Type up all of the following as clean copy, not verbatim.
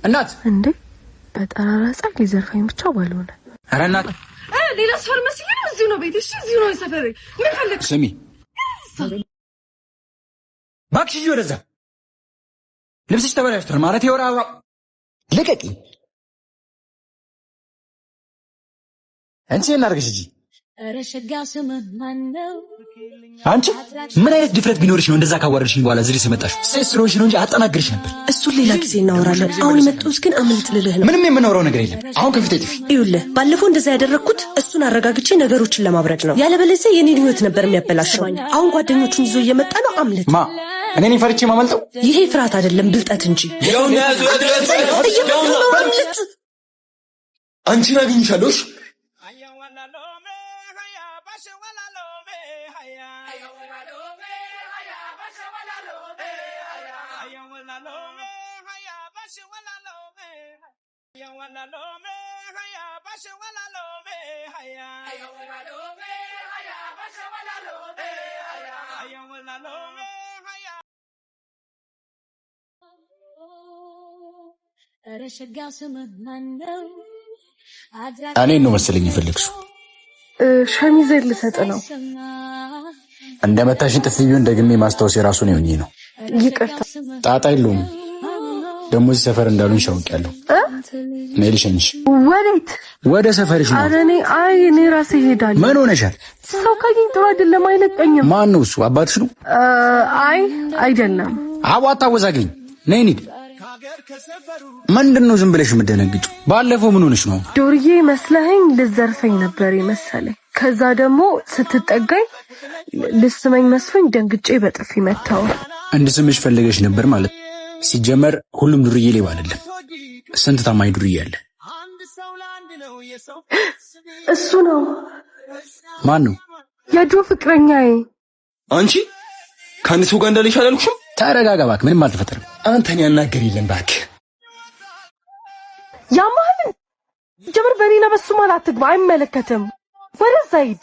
እናት እንዴ በጠራራ ፀሐይ ሊዘርፈኝ ብቻ ባልሆነ። ኧረ እናት ሌላ ሰፈር መስዬ ነው። እዚሁ ነው ቤት። እሺ እዚሁ ነው ሰፈሬ። ምን ፈለግ? ስሚ እባክሽ ሂጂ ወደዛ። ልብስሽ ተበላሽቷል ማለት የወር አበባ። ልቀቂ። አንቺ እናድርግሽ ሂጂ። አንቺ ምን አይነት ድፍረት ቢኖርሽ ነው እንደዛ ካዋረድሽኝ በኋላ እዚህ ድረስ የመጣሽው? ሴት ስለሆንሽ ነው እንጂ አጠናግርሽ ነበር። እሱን ሌላ ጊዜ እናወራለን። አሁን የመጣሁት ግን አምልጥ ልልህ ነው። ምንም የምናወራው ነገር የለም። አሁን ከፊቴ ጥፊ። ይኸውልህ ባለፈው እንደዛ ያደረግኩት እሱን አረጋግቼ ነገሮችን ለማብረድ ነው። ያለበለዚያ የኔን ህይወት ነበር የሚያበላሸው። አሁን ጓደኞቹን ይዞ እየመጣ ነው። አምልጥ። ማ እኔ ነኝ ፈርቼ ማመልጠው? ይሄ ፍርሃት አይደለም ብልጠት እንጂ። እየመጡ ነው። አምልጥ። አንቺን አግኝቻለሁ። እሺ? እኔን ነው መሰለኝ የፈለግሽው። ሸሚዜን ልሰጥ ነው። እንደ መታሽን ጥፊ ቢሆን ደግሜ ማስታወስ የራሱን የሆኜ ነው። ይቅርታ። ጣጣ የለውም። ደግሞ እዚህ ሰፈር እንዳሉኝ አውቄያለሁ። ነይ ልሸኝሽ። ወዴት? ወደ ሰፈርሽ ነው። ኧረ እኔ አይ እኔ ራሴ እሄዳለሁ። ምን ሆነሻል? ሰው ካየኝ ጥሩ አይደለም፣ አይለቀኝም። ማን ነው እሱ? አባትሽ ነው? አይ አይደለም። አቦ አታወዛግኝ። ነይ እንሂድ። ምንድን ነው ዝም ብለሽ የምትደነግጪው? ባለፈው ምን ሆነሽ ነው? ዶርዬ መስለኸኝ ልዘርፈኝ ነበር የመሰለኝ። ከዛ ደግሞ ስትጠጋኝ ልስመኝ መስሎኝ ደንግጬ በጥፊ መታው። እንድስምሽ ፈልገሽ ነበር ማለት። ሲጀመር ሁሉም ዱርዬ ሌባ አይደለም። ስንት ታማኝ ዱርዬ አለ። እሱ ነው። ማን ነው? የድሮ ፍቅረኛዬ። አንቺ ከአንድ ሰው ጋር እንዳለሽ አላልኩሽም? ተረጋጋ እባክህ፣ ምንም አልተፈጠረም። አንተን ያናገር የለም እባክህ። ያማህል ጀምር። በእኔና በሱ መሃል አትግባ፣ አይመለከትም። ወደዛ ሂድ።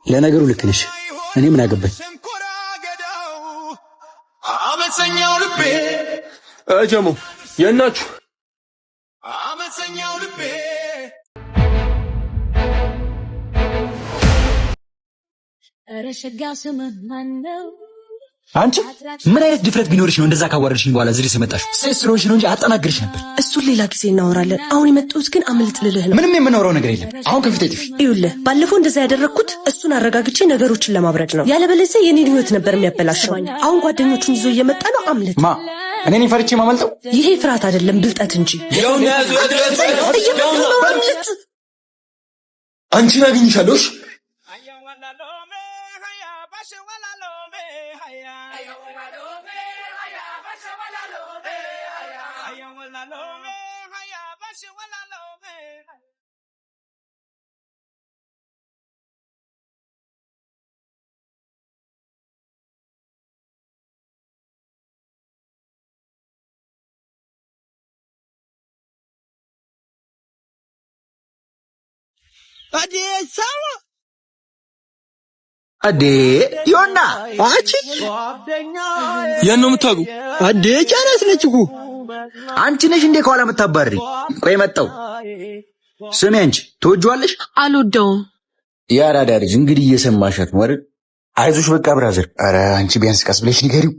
ለነገሩ ልክ ነሽ። እኔ ምን አገባኝ? አመፀኛው ልቤ ጀሞ የናችሁ አመፀኛው ልቤ አንቺ ምን አይነት ድፍረት ቢኖርሽ ነው እንደዛ ካዋረድሽኝ በኋላ እዚህ ድረስ የመጣሽው? ሴት ስለሆንሽ ነው እንጂ አጠናግርሽ ነበር። እሱን ሌላ ጊዜ እናወራለን። አሁን የመጣሁት ግን አምልጥ ልልህ ነው። ምንም የምናወራው ነገር የለም። አሁን ከፊቴ ጥፊ። ይኸውልህ ባለፈው እንደዛ ያደረግኩት እሱን አረጋግቼ ነገሮችን ለማብረድ ነው። ያለበለዚያ የኔን ህይወት ነበር የሚያበላሸው። አሁን ጓደኞቹን ይዞ እየመጣ ነው። አምልጥ። ማ እኔ ነኝ ፈርቼ ማመልጠው? ይሄ ፍርሃት አይደለም ብልጠት እንጂ። እየመጡ ነው። አምልጥ። አንቺን አግኝቻለሁ። እሺ? አዴ ዮና አንቺ ያን ነው የምታውቁ? አዴ ጨረስ ነች እኮ። አንቺ ነሽ እንዴ ከኋላ የምታባሪ? ቆይ መጣው። ስሚ አንቺ ትወጂዋለሽ? አልወደውም። የአራዳ ልጅ እንግዲህ እየሰማሻት ነው አይደል? አይዞሽ በቃ brother። ኧረ አንቺ ቢያንስ ቀስ ብለሽ ንገሪው።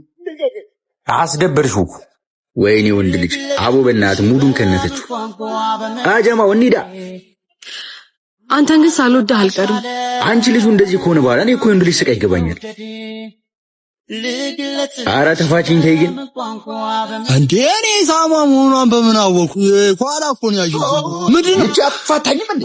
አስደበርሽው እኮ። ወይኔ ወንድ ልጅ አቦ በእናትህ ሙዱን ከነተችው። አጀማው እንሂዳ። አንተን ግን ሳልወድህ አልቀርም። አንቺ ልጁ እንደዚህ ከሆነ በኋላ እኔ እኮ የወንድ ልጅ ስቃይ ይገባኛል። ኧረ ተፋችኝ ተይ ግን። እንዴ እኔ ሳማ መሆኗን በምን አወኩ? ኋላ እኮ ነው ያየሁት። ምንድን ነው እቺ አትፋታኝም እንዴ?